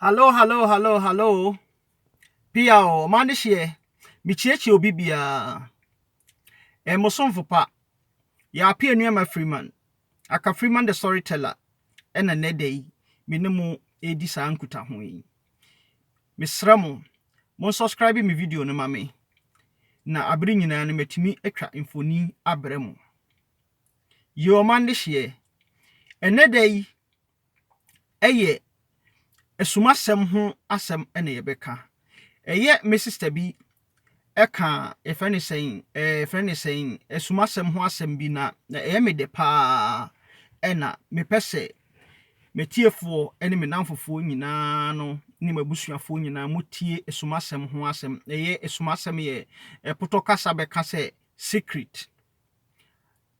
Hallo, hallo, hallo, hallo. Pia o, ɔman de hyeɛ. Mekyiakyia obi biara. Ɛyɛ mo somfo pa. Yɛapia Nuama Freeman. Aka Freeman the storyteller. Ɛna nnɛ da yi, me ne mo redi saa nkutaho yi. Mesrɛ mo, mo subscribe me video no ma me. Na abere nyinaa no matumi atwa mfoni abrɛ mo. Yi ɔman de hyeɛ. Ɛnnɛ da yi ɛyɛ asumasɛm ho asɛm na yɛbɛka. Ɛyɛ me sister bi ɛka yɛfrɛ no sɛn ɛɛ yɛfrɛ no sɛn asumasɛm ho asɛm bi na na ɛyɛ me dɛ paa ɛna mepɛ sɛ metiefoɔ ne me namfofoɔ nyinaa no ne m'abusuafoɔ nyinaa motie asumasɛm ho asɛm. Ɛyɛ asumasɛm yɛ ɛpotɔ kasa bɛka sɛ secret.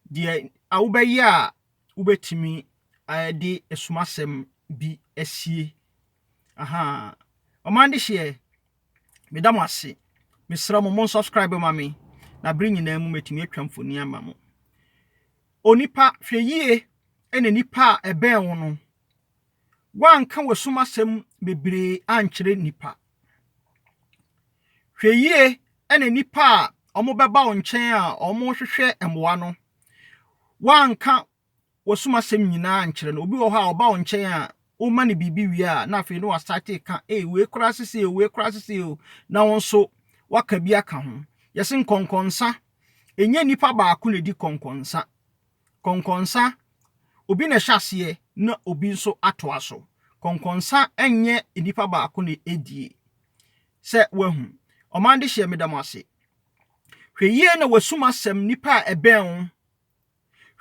Deɛ a wobɛyɛ a wobɛtumi de asumasɛm bi asie. Aha. Ɔman de hyeɛ, meda mo ase. Mesrɛ mo, mon subscribe ma me. Na bere nyinaa mu matumi atwa mfoni ama mo. Onipa, hwɛ yie ɛna nipa a ɛbɛn wo no, woanka w'asumasɛm bebree ankyerɛ nipa. Hwɛ yie ɛna nipa a wɔbɛba wo nkyɛn a wɔrehwehwɛ mmoa no, woanka w'asumasɛm nyinaa ankyerɛ no. Obi wɔ hɔ a ɔba wo nkyɛn a woma no biribi wie a na afei na wasate ka ee wei koraa sese o wei koraa sese o na wo nso waka bi aka ho. Yɛse nkɔnkɔnsa ɛnyɛ nipa baako na edi kɔnkɔnsa. Kɔnkɔnsa obi na ɛhyɛ aseɛ na obi nso atoa so. Kɔnkɔnsa ɛnyɛ nipa baako na edie. Sɛ wahu. Ɔman de hyɛ meda mo ase. Hwɛ yie na w'asumasɛm nipa a ɛbɛn wo.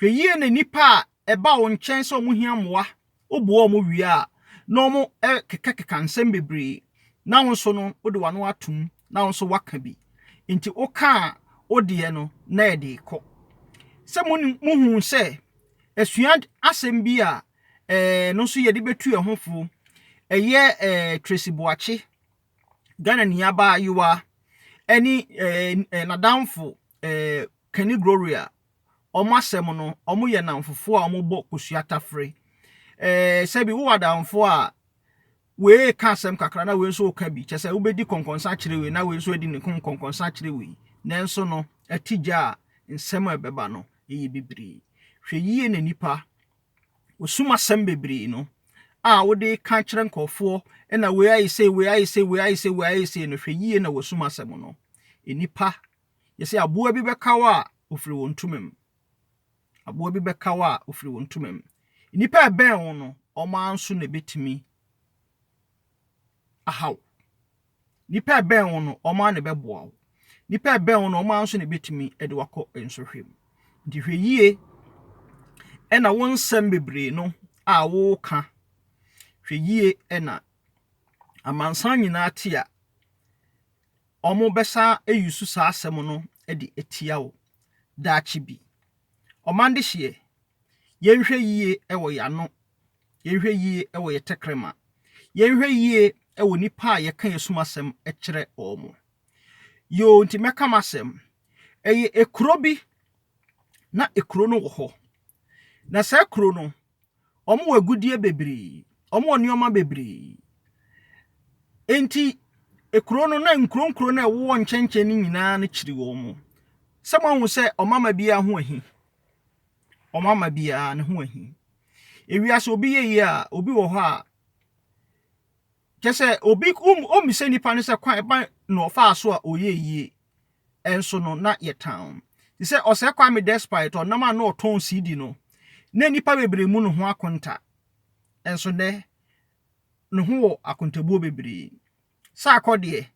Hwɛ yie na nipa a ɛba wo nkyɛn sɛ ɔmo hia mmoa woboa ɔmo wie a na ɔmo kekakeka nsɛm bebree na wo nso no wode w'ano atom na wo nso waka bi. Nti woka a wodeɛ no na yɛde kɔ. Sɛ muhu sɛ asua asɛm bi a no nso yɛde bɛtu yɛn ho fo ɛyɛ Tracy Boakye Ghana ni abaayewa ɛne n'adamfo Kenny Gloria ɔmo asɛm no ɔmo yɛ namfofoɔ a ɔmo bɔ kosua tafere. Sɛbi wowɔ adamfo a wei ka asɛm kakra na wei nso ka bi kyɛ sɛ wobɛdi kɔnkɔnsa akyerɛ wei na wei nso adi ne ko nkɔnkɔnsa akyerɛ wei nanso no ɛte gya a nsɛm a ɛbɛba no ɛyɛ bebree. Hwɛ yie na nipa osum asɛm bebree no a wode ka kyerɛ nkurɔfoɔ ɛna wei ayɛ sei wei ayɛ sei wei ayɛ sei wei ayɛ sei no hwɛ yie na wasum asɛm no. Nipa yɛsɛ aboa bi bɛka wo a ofiri wɔn ntoma mu. Aboa bi bɛka wo a ofiri wɔn ntoma mu. Nipa a ɛbɛn wo no ɔmo ara nso na ebɛtumi ahaw. Nipa a ɛbɛn wo no ɔmo ara na ɛbɛboa wo. Nipa a ɛbɛn wo no ɔmo ara nso na ebɛtumi de wakɔ nsɔhwɛ mu. Nti hwɛ yie ɛna wo nsɛm bebree no a woka hwɛ yie ɛna amansan nyinaa te a ɔmo bɛsa eyusu saa asɛm no de atia wo daakye bi. Ɔman de hyeɛ, yɛnhwɛ yie ɛwɔ yɛn yɛnhwɛ yie ɛwɔ yɛ tɛkrɛma, yɛnhwɛ yie ɛwɔ nipa a yɛka yɛ sum asɛm kyerɛ wɔn. Yoo nti mɛka m'asɛm. Ɛyɛ ekuro bi na ekuro no wɔ hɔ. Na saa kuro no, wɔn wɔ agudeɛ bebree, wɔn wɔ nneɛma bebree. Nti ekuro no na nkuro nkuro no a ɛwowɔ nkyɛnkyɛn no nyinaa no kyiri wɔn. Sɛ moahu sɛ ɔmama biara ho ahi. Ɔmama biara ne ho ahi. Ewiase obi yɛ yie a, obi wɔ hɔ a kyɛ sɛ obi ommisa nipa no sɛ kwan ɛban na ɔfaa so a ɔyɛ yie ɛnso no na yɛtan. Te sɛ Osei Kwame Despite ɔnam a na ɔtɔn CD no, na nipa bebree mu ne ho akonta. Ɛnso nɛ ne ho wɔ akontabuo bebree. Sɛ akɔdeɛ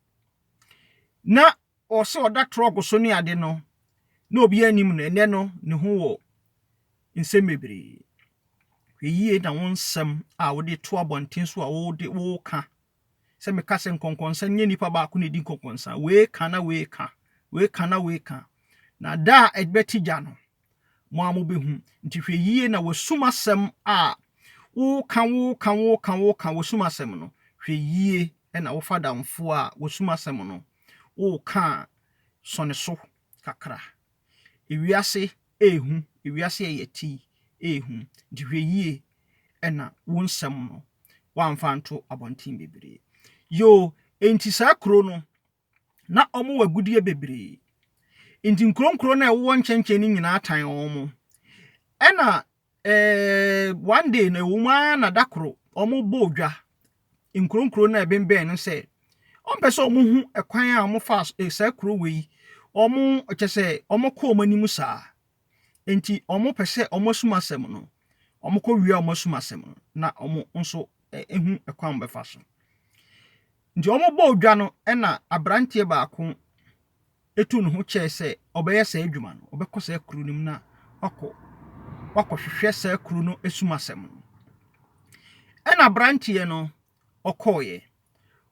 na ɔsɛ ɔda truck so ne ade no na obi anim no ɛnɛ no ne ho wɔ nsɛm bebree. Hwɛ yie na wo nsɛm a wode to abɔnten so a wode woka sɛ meka sɛ nkɔnkɔnsa nyɛ nipa baako na edi nkɔnkɔnsa wei ka na wei ka wei ka na wei ka na da a ɛbɛte gya no mo a mobɛhu. Nti hwɛ yie na wasum asɛm a woka woka woka woka wasum asɛm no hwɛ yie ɛna wofa damfo a wasum asɛm no woka a sɔne so kakra. Ewiase ehu ewiase ɛyɛ ti ehu nti hwɛ yie ɛna wo nsɛm no. wamfa anto abɔnten bebree. Yoo, enti saa kuro no, na wɔwɔ agudeɛ bebree. Nti nkuro nkuro no a ɛwowɔ nkyɛnkyɛn no nyinaa tan wɔn. Ɛna eh, one day no ɛwɔ mu ara na da koro wɔbɔɔ dwa nkuro nkuro no a ɛbɛnbɛn no sɛ wɔmpɛ sɛ wɔhu ɛkwan a wɔfa eh, saa kuro wei wɔn kyɛ sɛ wɔkɔ wɔn anim saa. Nti wɔpɛ sɛ wɔn asum asɛm no wɔkɔ wia wɔn asum asɛm no na wɔn nso ehu ɛkwan a wɔbɛfa so. Nti wɔbɔɔ dwa no ɛna aberanteɛ baako tuu ne ho kyɛɛ sɛ ɔbɛyɛ saa adwuma no, ɔbɛkɔ saa kuro no mu na wakɔ wakɔhwehwɛ saa kuro no sum asɛm no. Ɛna aberanteɛ no ɔkɔɔeɛ.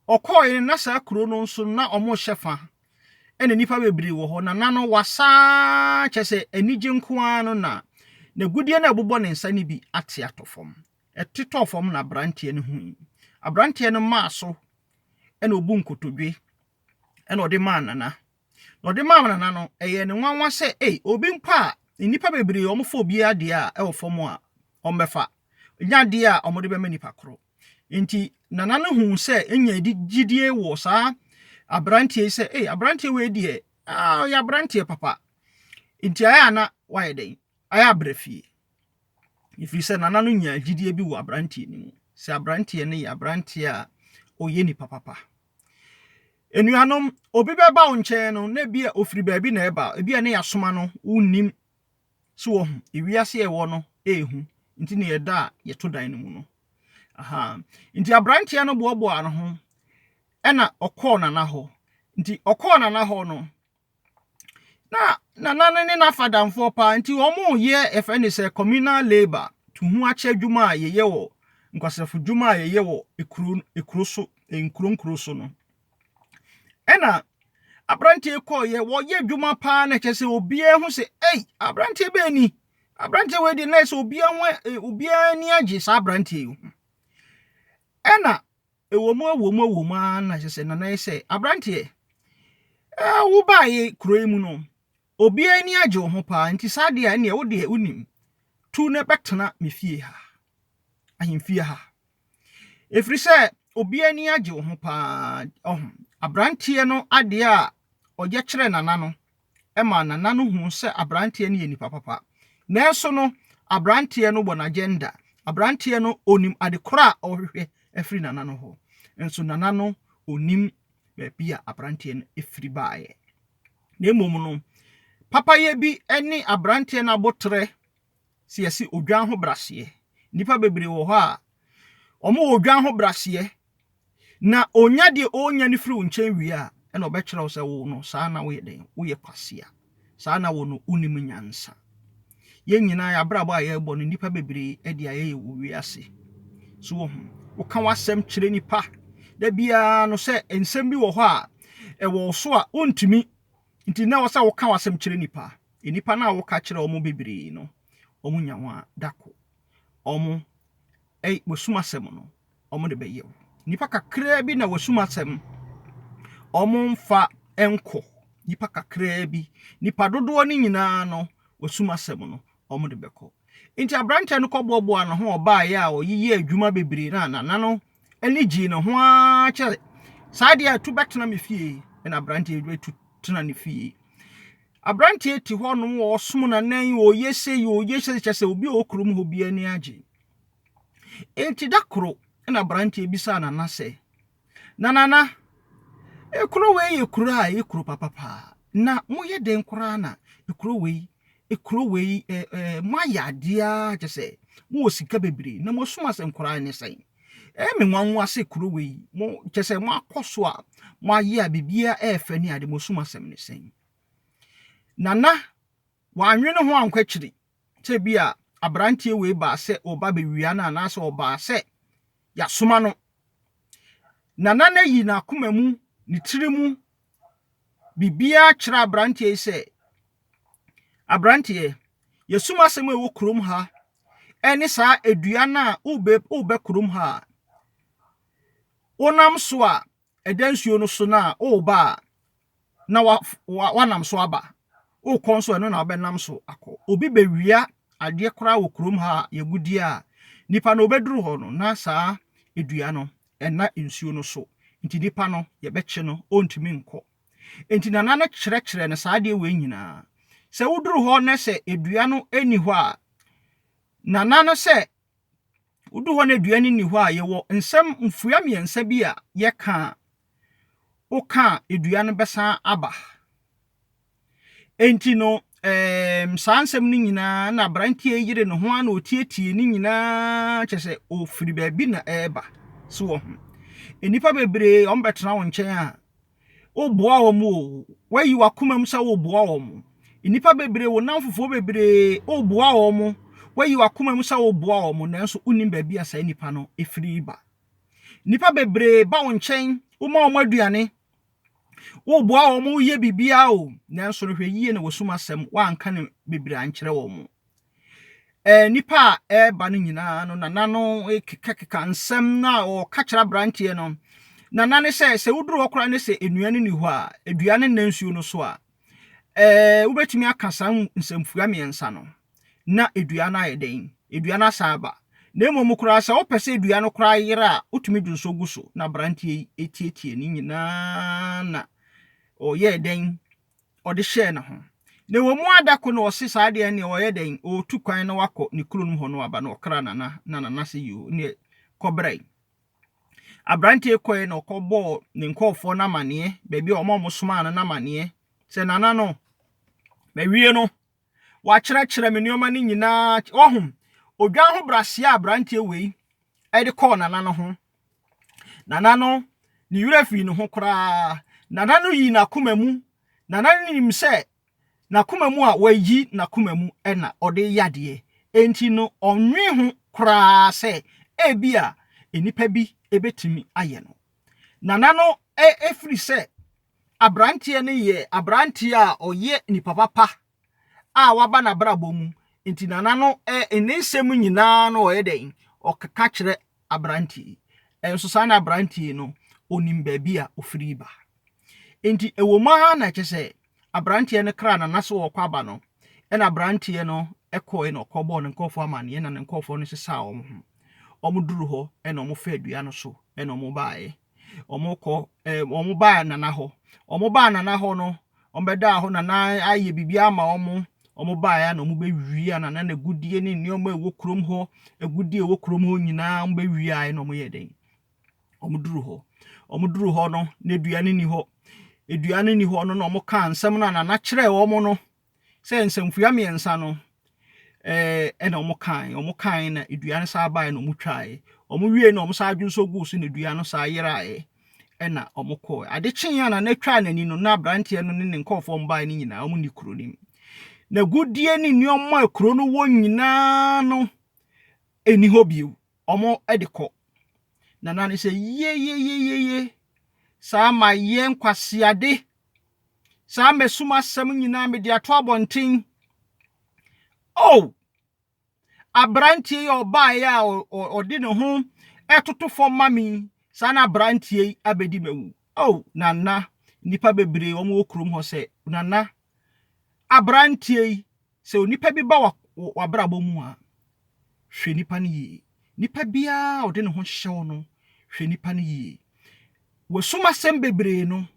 Ɔkɔɔeɛ no na saa kuro no nso na wɔrehyɛ fa ɛna nnipa bebree wɔ hɔ. Nana no wasaa kyɛ sɛ anigye nko ara no na n'agudeɛ no a ɛbobɔ ne nsa no bi ate atɔ fam. Ɛtetɔɔ fam na aberanteɛ no hui. Aberanteɛ no maa so ɛna ɔbu nkotodwe ɛna ɔde maa Nana. Na ɔde maa Nana no, ɛyɛɛ no nwanwa sɛ, ei, obi mpo a nnipa bebree wɔfa obi adeɛ a ɛwɔ fam a wɔbɛfa, nyɛ adeɛ a wɔde bɛma nipa koro. Nti Nana no huu sɛ nya gyidie wɔ saa aberanteɛ yi sɛ, ei, aberanteɛ wei deɛ, ah, ɔyɛ aberanteɛ papa. Nti ayɛ a na wayɛ dɛn? Ayɛ abrɛ fie. Ɛfiri sɛ Nana no nyaa gyidie bi wɔ aberanteɛ no mu sɛ aberanteɛ no yɛ aberanteɛ a ɔyɛ nipa papa. Anuanom, obi bɛba wo nkyɛn no, na ebi a ofiri baabi na ɛba, ebi a ne yɛasoma no, wonnim. So wɔ ho, ewiase a ɛwɔ no ɛɛhu, nti na yɛda a yɛto dan no mu no. Aha. Nti aberanteɛ no boaboa ne ho, ɛna ɔkɔɔ Nana hɔ. Nti ɔkɔɔ Nana hɔ no, na Nana no ne n'afa damfoɔ paa, nti wɔn yɛ yɛfrɛ no sɛ communal labour, tuho akyɛ adwuma a yɛyɛ wɔ nkwasafo dwuma a yɛyɛ wɔ ekuro ekuro so, nkuro nkuro so no. Ɛna aberanteɛ kɔɔyɛ, wɔyɛ adwuma paa na kyerɛ sɛ obiara ho sɛ, ei, aberanteɛ bɛn ni? Aberanteɛ wei deɛ na sɛ obiara ho obiara ani agye saa aberanteɛ yi ho. Ɛna ɛwɔ mu ɛwɔ mu ɛwɔ mu ara na kyerɛ sɛ Nana yɛ sɛ, aberanteɛ, ɛɛ wobaeɛ kuro yi mu no, obiara ani agye wo ho paa, nti saa deɛ a ɛneɛ wo deɛ wonim, tu na bɛtena me fie ha, ahemfie ha. Ɛfiri sɛ obiara ani agye wo ho paa. Ɔho aberanteɛ no adeɛ a ɔyɛ kyerɛ Nana no ɛma Nana no hu sɛ aberanteɛ no yɛ nipa papa. Nanso no, aberanteɛ no wɔ n'agenda. Aberanteɛ no onim ade korɔ a ɔrehwehwɛ afiri Nana no hɔ. Nso Nana no onim baabi a aberanteɛ no efiri baeɛ. Na mmom no, papayɛ bi ne aberanteɛ no abotrɛ sɛ yɛsi odwan ho braseɛ. Nnipa bebree wɔ hɔ a wɔn wɔ odwan ho braseɛ na onya deɛ ɔnya no firi wo nkyɛn wie a, ɛna ɔbɛkyerɛ wo sɛ wo no saa na woyɛ dɛn, woyɛ kwasea. Saa na wo no wonim nyansa. Yɛn nyinaa yɛabrabɔ a yɛrebɔ no, nnipa bebree de ayɛ yɛ wɔ wiase. So wɔ ho, woka w'asɛm kyerɛ nipa da biara no sɛ nsɛm bi wɔ hɔ a ɛwɔ wo so a wontumi, nti na wɔ sɛ woka w'asɛm kyerɛ nipa. Nnipa no a woka kyerɛ wɔn bebree no, wɔn nya wɔn a dako wɔn wɔsum asɛm no wɔn de bɛyɛ wo. Nnipa kakraa bi na wɔsum asɛm wɔn mfa nkɔ. Nnipa kakraa bi, nnipa dodoɔ no nyinaa no wɔsum asɛm no wɔn de bɛkɔ. Nti aberanteɛ no kɔboaboa ne ho ɔbaeɛ a ɔyeyɛ adwuma bebree na Nana no ani gyee ne ho ara kyɛ saa deɛ atu bɛtena me fie. Ɛna aberanteɛ bɛtu tena ne fie. Aberanteɛ te hɔ nom ɔsom Nana yi, ɔyɛ sei, ɔyɛ sei, kyɛ sɛ obi a ɔwɔ kurom hɔ bi ani agye. Enti da koro ɛna aberanteɛ bisaa Nana sɛ, na Nana, ekuro wei yɛ kuro a ɛyɛ kuro papa paa, na moyɛ den koraa na ekuro wei, ekuro wei ɛ ɛ moayɛ adeɛ a kyɛ sɛ mowɔ sika bebree na moasum asɛm koraa ne sɛn? Ɛyɛ me nwanwa sɛ kuro wei mo kyɛ sɛ moakɔ so a moayɛ a biribiara ɛɛfɛ ne ade, moasum asɛm ne sɛn? Nana wanwene ho ankɔ akyiri sɛ bi a aberanteɛ wei baa sɛ ɔba bɛwia no anaasɛ ɔbaa sɛ yɛasoma no. Nana no ayi n'akoma mu, ne tiri mu, biribiara kyerɛ aberanteɛ yi sɛ, aberanteɛ, yɛsum asɛm a ɛwɔ kurom ha ɛne saa edua no a wobɛ kurom ha a wonam so a ɛda nsuo no so no a woba a na wanam so aba. Wokɔ nso ɛno na wobɛnam so akɔ. Obi bɛwia adeɛ koraa wɔ kurom ha a yɛgudie a, nipa no obɛduru hɔ no na saa Dua no, ɛnna nsuo no so. Nti nipa no, yɛbɛkye no, ɔntumi nkɔ. Nti nana no kyerɛkyerɛ no saa adeɛ wei nyinaa. Sɛ woduru hɔ na sɛ dua no nni hɔ a, nana no sɛ woduru hɔ na dua no nni hɔ a, yɛwɔ nsɛm mfua mmiɛnsa bi a yɛka a, woka a dua no bɛsan aba. Enti no, ɛɛm, saa nsɛm no nyinaa na aberanteɛ yi yere ne ho ara na ɔtietie ne nyinaa kyɛ sɛ ɔfiri baabi na ɛreba so wɔ ho. Nnipa bebree wɔn bɛtena wo nkyɛn a, woboa wɔn o, woayi w'akoma mu sɛ woboa wɔn. Nnipa bebree, wo nnamfofoɔ bebree, woboa wɔn, woayi w'akoma mu sɛ woboa wɔn, nanso wonnim baabi a saa nnipa no firi ba. Nnipa bebree ba wo nkyɛn, woma wɔn aduane, Woboa wɔn, woyɛ biribiara o, nanso no hwɛ yie na wɔsum asɛm, woanka no bebree ankyerɛ wɔn. Eh, nipa a ɛreba no nyinaa no, nana no kekakeka nsɛm no a ɔka kyerɛ aberanteɛ no. Nana ne sɛ, sɛ woduru hɔ koraa ne sɛ nnua no ni hɔ a, dua no nna nsuo no so a, eh, wobɛtumi aka saa nsɛmfua mmiɛnsa no. na dua no ayɛ dɛn? Dua no asan aba. Na mmom koraa sɛ wopɛ sɛ dua no koraa yera a, wotumi de nsuo gu so. Na aberanteɛ yi tietie ne nyinaa na ɔyɛɛ dɛn? Ɔde hyɛɛ ne ho. Na ɛwɔ mu ada ko na ɔse saa deɛ neɛ ɔyɛ dɛn? Ɔretu kwan na wakɔ ne kuro no mu hɔ no aba na ɔkra nana na nana sɛ yoo neɛ kɔbrɛ. Aberanteɛ kɔɛ na ɔkɔbɔɔ ne nkurɔfoɔ no amaneɛ, baabi a wɔn a wɔsomaa no no amaneɛ sɛ nana no mawie no. Wakyerɛkyerɛ me nneɛma no nyinaa. Wahu odwan ho braseɛ a aberanteɛ wei de kɔɔ nana no ho. Nana no, ne werɛ fii ne ho koraa. Nana no yii n'akoma mu. Nana no nim sɛ n'akoma mu a wayi n'akoma mu na ɔde yɛ adeɛ. Enti no, ɔnwe ho koraa sɛ ebia nnipa bi bɛtumi ayɛ no. Nana no ɛfiri sɛ Aberanteɛ no yɛ aberanteɛ a ɔyɛ nipa papa a waba n'abrabɔ mu. Nti nana no ne nsɛm nyinaa no ɔyɛ dɛn? Ɔkeka kyerɛ aberanteɛ yi. Ɛnso saa na aberanteɛ no ɔnim baabi a ɔfiri ba. Nti ɛwɔ mu ara na kyɛ sɛ aberanteɛ no kra nana sɛ ɔrekɔ aba no, ɛna aberanteɛ no kɔe na ɔkɔbɔɔ ne nkurɔfoɔ amaneɛ na ne nkurɔfoɔ no sesaa wɔn ho. Wɔduru hɔ ɛna wɔfaa dua no so ɛna wɔbaeɛ. Wɔkɔ ɛɛ wɔbaa nana hɔ. Wɔbaa nana hɔ no, wɔbɛdaa hɔ nana ayɛ biribi ama wɔn. Wɔbaeɛ na wɔbɛwia nana n'agudeɛ ne nneɛma a ɛwɔ kurom hɔ, agudeɛ a ɛwɔ kurom hɔ nyinaa wɔbɛwiaeɛ na wɔyɛɛ dɛn? Wɔduru hɔ. Wɔduru hɔ no, na dua no nni hɔ. Dua no nni hɔ no na wɔkaa nsɛm no a nana kyerɛɛ wɔn no sɛ nsɛmfua mmiɛnsa no ɛna wɔn kae wɔn kae na dua no saa baeɛ na wɔn twaeɛ wɔn wie na wɔn saa adwonsɔ guu so na dua no saa yeraeɛ ɛna wɔn kɔɔ ade kyeeɛ a na n'atwa n'ani no na aberanteɛ no ne ne nkurɔfoɔ wɔn baeɛ no nyinaa wɔn ni kuro no mu na gudie ne nneɛma a kuro no wɔ nyinaa no ɛni hɔ bio wɔn de kɔ na na ne sɛ yeyeyeyeye saa ma yɛ nkwaseade Saa mɛsum asɛm nyinaa mede ato abɔnten. Oh! Aberanteɛ yi a ɔbaeɛ a ɔde ne ho ɛtoto fam ma me saa na aberanteɛ yi abɛdi m'awu. Oh, nana, nnipa bebree wɔn wɔ kurom hɔ sɛ, nana, aberanteɛ yi, sɛ onipa bi ba w'abrabɔ mu a, hwɛ nipa no yie. Nipa biara a ɔde ne ho hyɛ wo no, hwɛ nipa no yie. W'asum asɛm bebree no,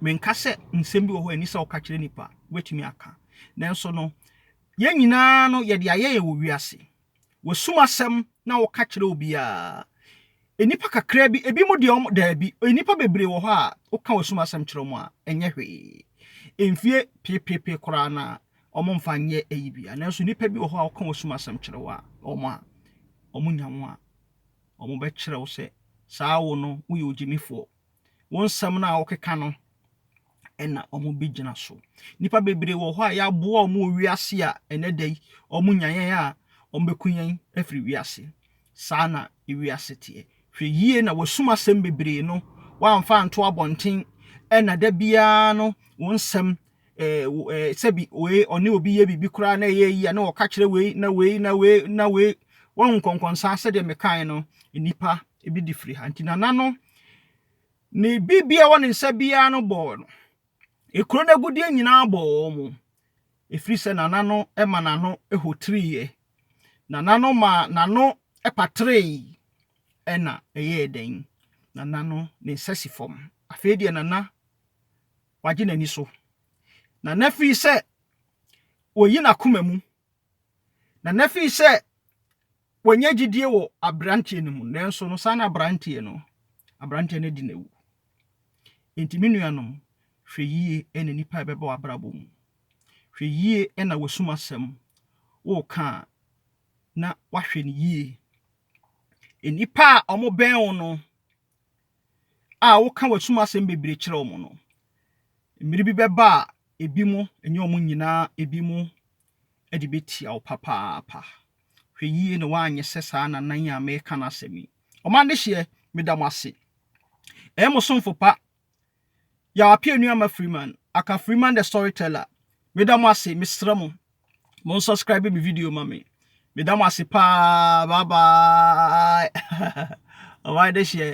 menka sɛ nsɛm bi wɔ hɔ a ɛni sɛ woka kyerɛ nipa, wobɛtumi aka. Nanso no, yɛn nyinaa no, yɛde ayɛ yɛn wɔ wiase. W'asum asɛm na woka kyerɛ obiara. Nnipa kakra bi, ebi mu deɛ wɔn, daabi, nnipa bebree wɔ hɔ a woka w'asum asɛm kyerɛ wɔn a, ɛnyɛ hwee. Mfie pepepe koraa no a, wɔn mfa nyɛ ayi bia. Nanso nnipa bi wɔ hɔ a woka w'asum asɛm kyerɛ wɔn a, wɔn a, wɔn nya wo a, wɔbɛkyerɛ wo sɛ saa wo no woyɛ ogyimifoɔ. Wo nsɛm no a wokeka no ɛna wɔbɛgyina so. Nnipa bebree wɔ hɔ a yɛaboa wɔn wɔ wiase a ɛnɛ da yi wɔnya yɛn a wɔbɛku yɛn afiri wiase. Saa na wiase teɛ. Hwɛ yie na wasum asɛm bebree no woamfa anto abɔnten ɛna da biara no wo nsɛm eh, eh, sɛbi wei ɔne obi yɛ biribi koraa na ɛyɛ yi a na ɔka kyerɛ wei na wei na wei na wei wɔn nkɔnkɔnsa sɛdeɛ mekae no nnipa ebi di firi ha nti nana no ne biribi a ɛwɔ ne nsa biara no bɔɔ no ekuro no agudeɛ nyinaa bɔɔ wɔn ɛfiri sɛ nana no ma n'ano hotiriiɛ nana no ma n'ano pateree. Ɛna ɛyɛɛ dɛn? Nana no ne nsa si fam. Afei deɛ Nana wagye n'ani so. Nana firi sɛ wɔyi n'akoma mu. Nana firi sɛ wɔnyɛ gyidie wɔ aberanteɛ no mu. Nanso no saa na aberanteɛ no, aberanteɛ no di n'awu. Enti me nuanom, hwɛ yie ɛna nipa a ɛbɛba w'abrabɔ mu. Hwɛ yie ɛna w'asum asɛm wɔreka a na wahwɛ no yie. Nnipa a wɔbɛn wo no a woka w'asum asɛm bebree kyerɛ wɔn no, mmere bi bɛba a ebi mo, ɛnyɛ wɔn nyinaa, ebi mo de bɛtia wo papaapa. Hwɛ yie na woanyɛ sɛ saa Nana yi a meka n'asɛm yi. Ɔman dehyeɛ, meda mo ase. Ɛyɛ mo somfo pa, Yaw Appiah Nuama Freeman, aka Freeman the Storyteller. Meda mo ase, mesrɛ mo, mo subscribe me video ma me. Meda mo ase paa, bye bye. Ɔman dehyeɛ.